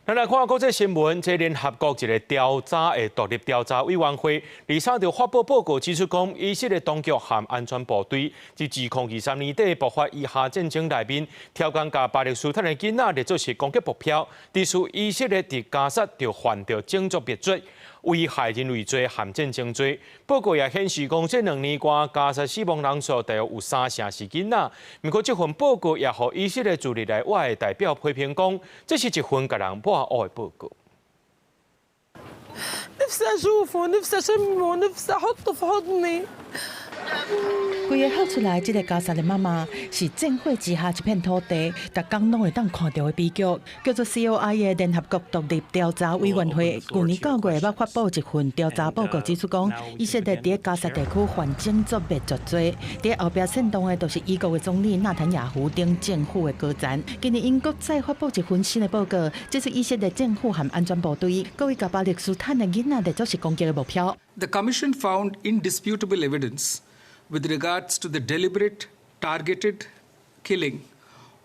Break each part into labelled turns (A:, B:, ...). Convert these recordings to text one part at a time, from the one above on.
A: 咱來看國際新聞，這聯合國一個調查的獨立調查委員會，二三就發布報告指出，講以色列當局和安全部隊佇2023年底爆發以哈戰爭內面，刁工共巴勒斯坦的囡仔列做是攻擊目標，指出以色列佇加薩就犯著種族滅絕、危害人類罪和戰爭罪。報告也顯示講，這2年外加薩死亡人數大約有三成是囡仔。毋過，這份報告也予以色列駐日內瓦的代表批評講，這是一份共人抹烏的報告。
B: نفسي أشوفه، نفسي أشمه، نفسي أحطه في حضني。
C: 規个喊出來，這个加薩的媽媽是戰火之下一片土地，逐工攏會當看著的悲劇，叫做 COI 的聯合國獨立調查委員會，舊年9月捌發布一份調查報告，指出講，以色列佇加薩地區犯種族滅絕罪。佇後壁煽動的，就是以國的總理納坦雅胡等政府的高層。今年𪜶閣再發布一份新的報告，指出以色列政府和安全部隊，故意共巴勒斯坦的囡仔列做是攻擊的目標。
D: The Commission found indisputable evidence with regards to the deliberate, targeted killing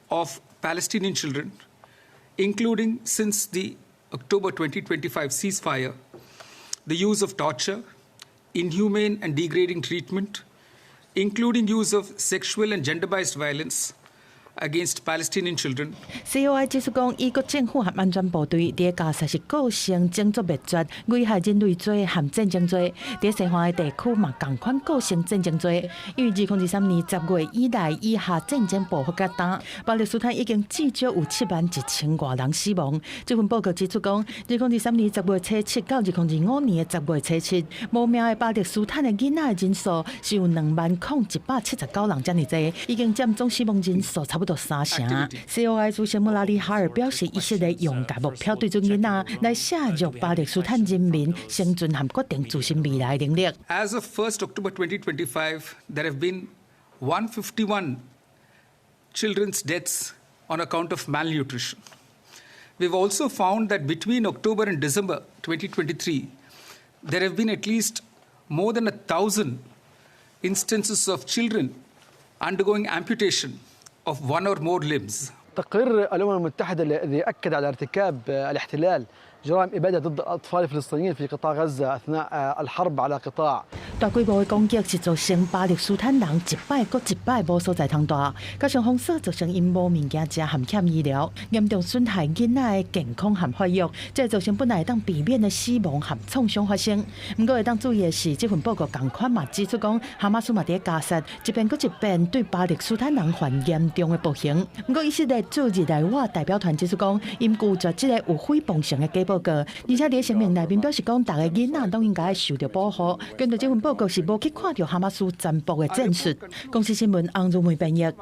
D: of Palestinian children, including since the October 2025 ceasefire, the use of torture, inhumane and degrading treatment, including use of sexual and gender-based violence against Palestinian children.
C: COI 指出講，以國政府和安全部隊佇加薩是構成種族滅絕、危害人類罪和戰爭罪。佇西岸的地區嘛，仝款構成戰爭罪。因為2023年10月以來，以哈戰爭爆發到今，巴勒斯坦已經至少有7萬1千外人死亡。這份報告指出講，2023年10月初七到2025年的10月初七，無名的巴勒斯坦的囡仔的人數是有20,179人遮爾濟，已經佔總死亡人數差不多三成。COI 主席穆拉里哈爾表示，以色列用共目標對準囡仔來削弱巴勒斯坦人民生存和決定自身未來的能力。
D: As of 1st October 2025, there have been 151 children's deaths on account of malnutrition. We've also found that between October and December 2023, there have been at least more than 1,000 instances of children undergoing amputation of one or more limbs.
E: تقرير الأمم المتحدة الذي أكد على ارتكاب الاحتلال جرائم إبادة ضد الأطفال الفلسطينيين في قطاع غزة أثناء الحرب على القطاع.
C: 大規模的攻擊是造成巴勒斯坦人一擺閣一擺無所在通蹛，加上封鎖造成𪜶無物件食和欠醫療，嚴重損害囡仔的健康和發育，這造成本來會當避免的死亡和創傷發生。毋過會當注意的是，這份報告仝款嘛指出講，哈馬斯嘛佇加薩一遍閣一遍對巴勒斯坦人犯嚴重的暴行。毋過以色列駐日內瓦代表團指出講，𪜶拒絕這个有誹謗性的假報告，而且佇聲明內面表示講，逐个囡仔攏應該受著保護。根據這份報告是無去看著哈馬斯殘暴的戰術。公視新聞翁如梅編譯。